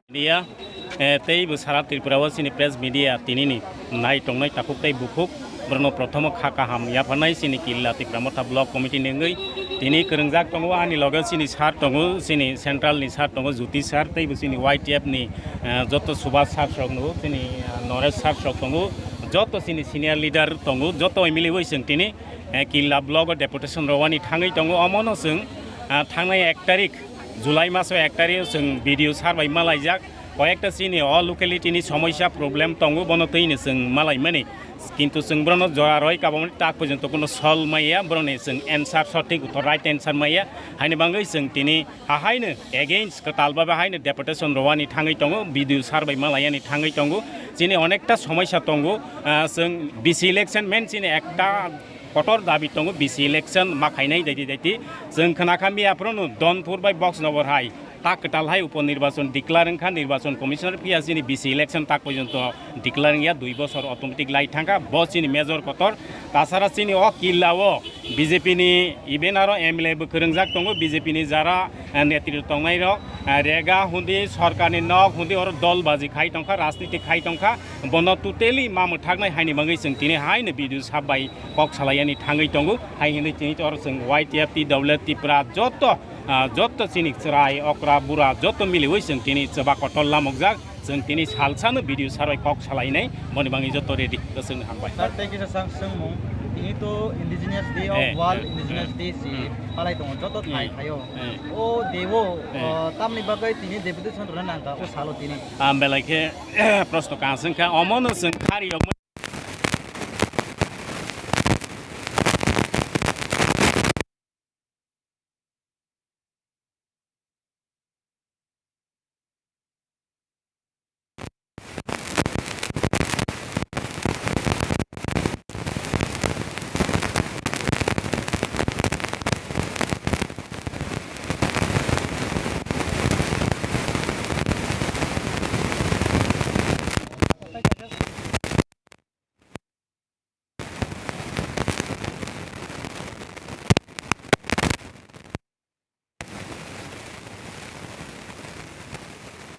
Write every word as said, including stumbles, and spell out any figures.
Media, eh, tei bo sara Tripura o chini press media tinini nai tongnai takhuk tei bukhuk, borokno prothomo kha kaham yapharnai chini Killa Tipra Motha Block Committee ni wngwi. Tini kwrwngjak tongo ani loge chini sir tongo, chini central ni sir tongo, Jyoti sir, tei bo chini Y T F ni, eh, joto Subhas sir rok no, chini, eh, Noresh sir rok tongo, joto chini senior leader tongo, joto miliwi chwng tini, eh, Killa block o deputation rwani thangwi tongo. Omono chwng, eh, thangnai ek tarik, July maso ek tarik o chwng B D O sir bai malaijak. Koyekta chini o locality ni somosya problem tongo, bono twino chwng malaimani. Kintu chwng borokno jora roi kabamani tak porjonto kuno solve maya, borokni chwng answer sothik uttor, right answer maya. Haini bagwi chwng tini hahaino against kwtal babe haino deputation rwani thangwi tongo, B D O sir bai malayani thangwi tongo. Chini onekta somosya tongo, ah, chwng B C election main chini ekta kotor dabi tongo, B C election ma khainai daiti daiti. Chwng khna kha miya phuru no Donpur bai Boxnogor hai tak kwtal hai upo nirbachon declare wngkha, nirbachon commissioner phiya chini B C election tak porjonto declare wngya, dui bosor automatic lai thangkha, bo chini major kotor. Tasara chini o Killa o B J P ni even aro M L A bo kwrwngjak tongo, B J P ni jara, eh, netritw tongnai rok, eh, rega hundi, sorkar ni nok hundi, oro dol baji khai tongkha, rajniti khai tongkha, bono totally ma mwthaknai haini bagwi chwng tini haino B D O sir bai kok salaiyani thangwi tongo. Hai hinwi tini oro chwng Y T F, T W F, Tipra joto, ah, joto chini chwrai, okra, bura joto miliwi chwng tini chwba kotor lamokjak. Chwng tini salsano B D O sir bai kok salainai, boni bagwi joto ready. Kwchwng hambai. Sir, tei kisa sang swngmung, tini to Indigenous Day of, eh, World, eh, Indigenous, eh, Day si, hmm, palai tongo joto thai, hmm, thaio. Hmm. O day o, eh, uh, tamni bagwi tini deputation rwna nangkha o salo tini. Ah, belai khe, proshno kanswng kha, omono chwng khari yokma